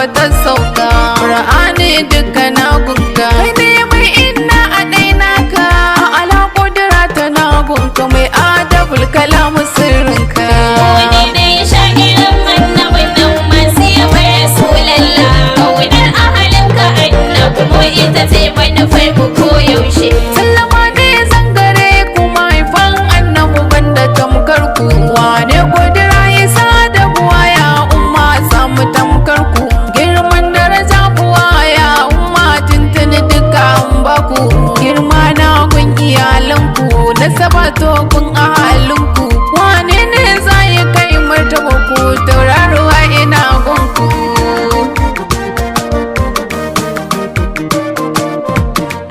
annabi ta sauka. Qur'ani duka na gunka, kai ne mai inna a daina ka. Ala kudura ta na gunka, mai adabul kalamu sirrinka. Wani dai sha'irin annabin nan masu yabar Rasulallah. Kaunar ahalinka annabi mu ita ce manufar mu koyaushe. Sallama ne zangare ku mahaifan annabu banda tamkar ku. Wane kudura isa da buwaya umma samu tamkar ku. Girman daraja buwaya umma tuntuni duka an baku. Girma na gun iyalanku, nasaba to gun ahalinku. Wane ne za ya kai martaba ku, tauraruwa ina gunku.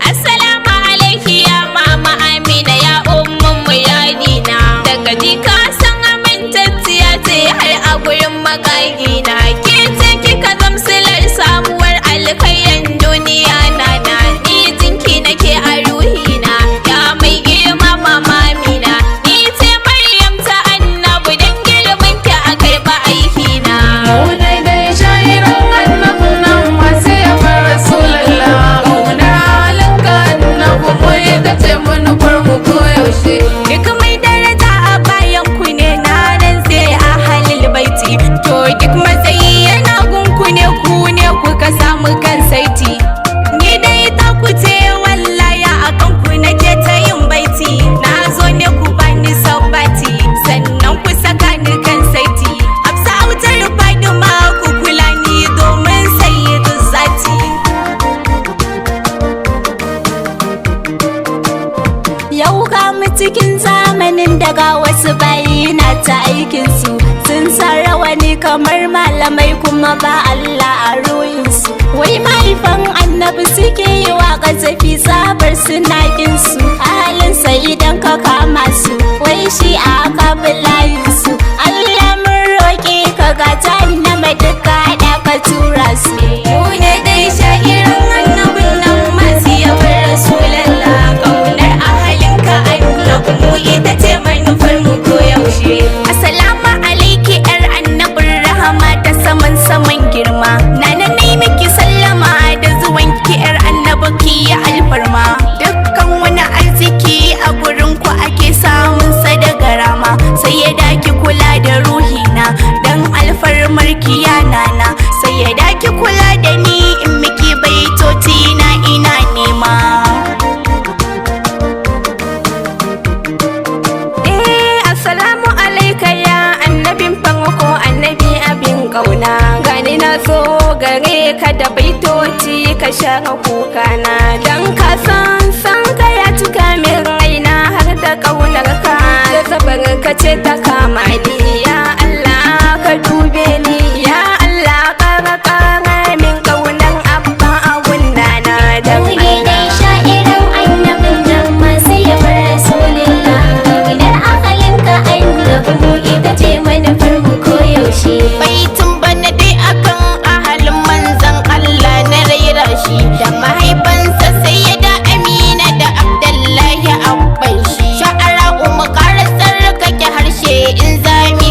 Assalamu alaiki ya mama Amina ya ummun mu ya dina. Daga ji ka san amintacciya ce har a gurin makagina. Ke ce kika zamsilar samuwar alkhairan duniya nana. Ni jinki nake a ruhina ya mai girma mama Amina. Ni ce Maryam ta annabi dan girman ki a karɓa aikina. Mu dai sha'iran annabin nan masu yabar Rasulallah. Ƙaunar halinka annabi mu ita ce manufar mu koyaushe. Duk mai daraja a bayan ku ne na rantse a halil baiti. To duk matsayi yana gunku ne, ku ne kuka samu kan saiti. Ni dai ta ku ce wallaya a kan ku nake ta yin baiti. Na zo ne ku bani sabbati sannan ku saka ni kan saiti. Hafsa autar Fadima ku kula ni domin sayyidu zati. Yau ga mu cikin zamanin daga wasu bayi na ta aikinsu, sun sa rawani kamar malamai kuma ba Allah a ruhinsu. Wai mahaifan annabi suke yi wa ƙazafi tsabar suna kinsu, halinsa idan ka kama su wai shi a kabin layinsu. Allah mun roƙe ka ga jahannama duka haɗa ka tura su. Mu ne dai sha'irin annabin nan masu yabar Rasulallah. Kaunar ahalinka annabi mu ita ce manufar mu koyaushe. Assalamu alaiki yar annabin rahama ta saman saman girma. Nana nai miki sallama da zuwanki yar annabi ki yi alfarma. Dukkan wani arziki a gurin ku ake samun sa da garama. Sai ya daki kula da ruhina dan alfarmar ki ya nana. Sai ya daki kula da ni in miki baitoci na ina nema. Eh, assalamu alaika ya annabin farko annabi abin kauna. Gani na zo gare ka da baitoci ka share kukana. Dan ka san san ka ya cika min raina har da kaunar ka. Da zabar ka ce ta kama ni ya Allah ka dube ni ya Allah kara kara min kaunar abba a gundana dan Mu ne dai Allah. sha'irin annabin nan masu yabar Rasulillah. Kaunar ahalinka annabi mu ita ce manufar mu koyaushe. Baitin bana dai akan ahalin manzon Allah na raira shi, da mahaifansa Sayyida Amina da Abdullahi abban shi. Sha'ara mu ƙara tsarkake harshe in zami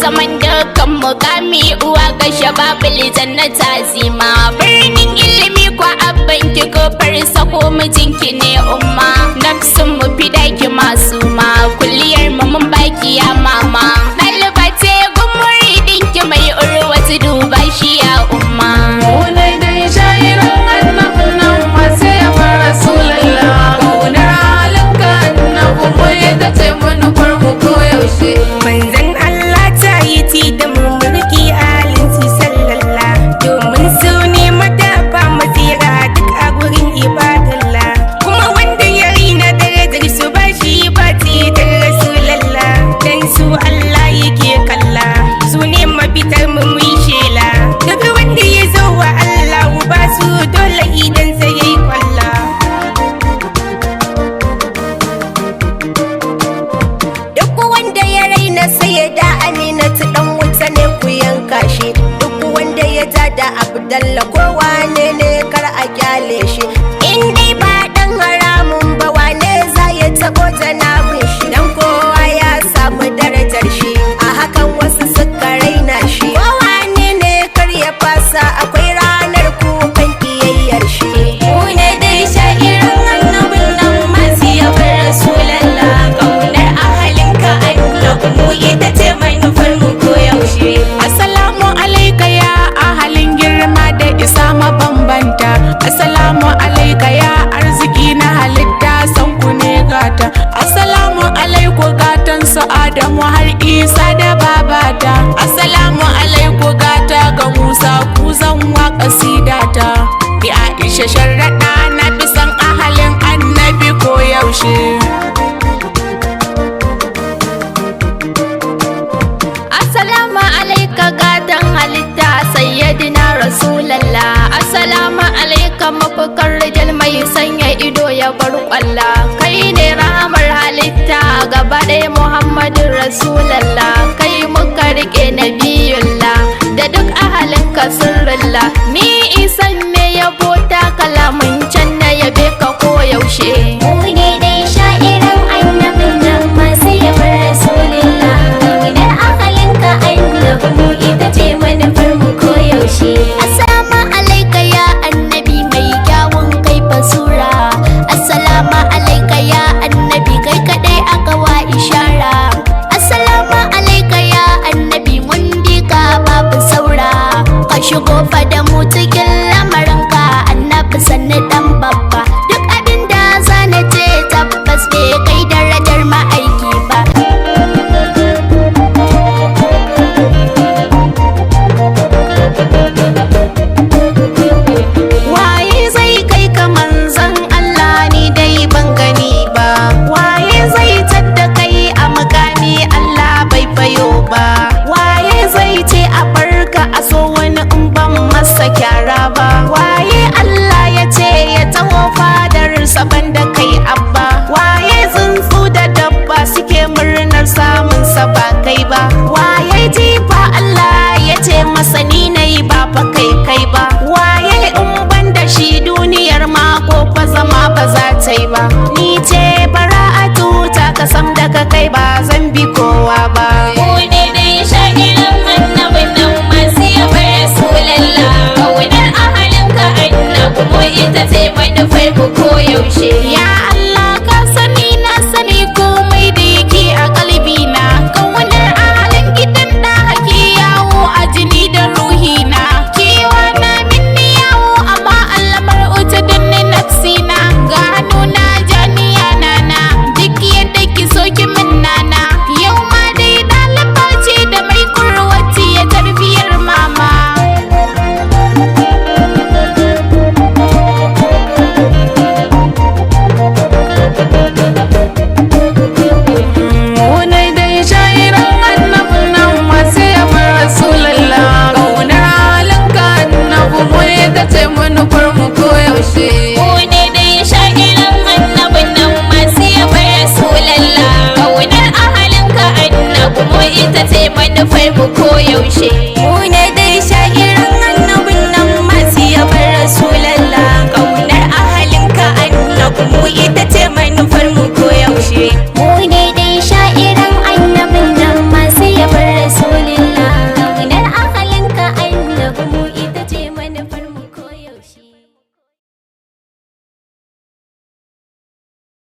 Saman dukkan mukami uwa ga shababul jannata azima. Birnin ilimi kwa abban ki kofar sako mijinki ne umma. Nafsun mu fidaki masu ma kulliyar mu mun baki ya mama. Ɗaliba ce gumuridin ki mai urwatu duba shi ya umma. Munai dai sha'iran annabin nan masu yaban Rasulallah. Ƙaunar halinka annabi mu ita ce manufar mu koyaushe. Manzon Allah ta yi ti da mulki alin su sallalla domin su ne madafa masira duk a gurin ibadallah kuma wanda ya rina darajar su ba shi ba titar rasulalla dan su Allah yake kalla su ne mafitar mu mu yi shela duk wanda ya zo wa Allah ba su dole idan sai yayi kwalla. Duk wanda ya raina sai ya da Aminatu dan wuta ne ku yanka shi. Duk wanda ya ja da Abdalla ko wane ne kar a kyale shi. In dai ba dan haramun ba wane za ya tabo janabin shi. Dan kowa ya samu darajar shi a hakan wasu suka raina shi. Ko wane ne kar ya fasa akwai ranar kukan kiyayyar shi. Mu ne dai sha'iran annabin nan masu yaban Rasulallah. Ƙaunar ahalinka annabi mu ita ce manufar mu koyaushe. Assalamu alaika ya ahalin girma da isa mabambanta. Assalamu alaika ya arziki na halitta san ku ne gata. Assalamu alaiku gatan su Adamu har Isa da babata. Assalamu alaiku gata ga Musa ku zan wa kasidata. Bi Aisha sharraɗa na fi san ahalin annabi ko yaushe. Assalamu alaika gatan halitta sayyidina Rasulallah. Assalamu alaika mafakar rijal mai sanya ido ya bar kwalla. Kai ne rahamar halitta gaba ɗaya Muhammadin Rasulallah. Kai muka rike nabiyullah da duk ahalinka sirrillah. Ni isan me yabo ta kalamun can na yabe ka koyaushe. Mu ne dai sha'iran annabin nan masu yaban Rasulillah. Ƙaunar ahalinka annabi mu ita ce manufar mu koyaushe. Assalamu alaika ya annabi mai kyawun kai fasura. Assalamu alaika ya annabi kai kadai aka wa ishara. Assalamu alaika ya annabi mun bi ka babu saura. Ka shigo fa da mu cikin lamarinka annabi sannu dan babba. Duk abin da zana ce tabbas bai kai darajar ma'aiki ba. Waye zai kai ka manzon Allah ni dai ban gani ba. Waye zai tadda kai a mukami Allah bai fayo ba. Waye zai ce a barka a so wani in ban masa kyara ba. Waye Allah ya ce ya taho fadarsa ban da kai abba. Waye tsuntsu da dabba suke murnar samun sa ba kai ba. Waye jifa Allah ya ce masa ni nayi ba fa kai kai ba. Waye in ban da shi duniyar ma ko fa zama ba za ta yi ba. Ni ce bara'atu ta kasam daga kai ba zan bi kowa ba. Mu ne dai sha'iran annabin nan masu yaban Rasulallah. Ƙaunar ahalinka annabi mu ita ce manufar mu koyaushe. Ya Allah ka sani na sani komai da yake a kalbina. Kaunar ahalin gidan da hake yawo a jini da ruhina. Kewa na minni yawo amma Allah mar'uta danne nafsina. Ga hannuna janiya nana duk yadda ki so ki min nana. Yau ma dai ɗaliba ce da mai kurwati ya tarbiyar mama. Munai dai sha'iran annabin nan masu yaban Rasulallah. Ƙaunar halinka annabi mu ita ce manufar mu koyaushe. Mu ne dai sha'iran annabin nan masu yaban Rasulallah. Ƙaunar ahalinka annabi mu ita ce manufar mu koyaushe. Mu ne dai sha'iran annabin nan masu yaban Rasulallah. Ƙaunar ahalinka annabi mu ita ce manufar mu koyaushe.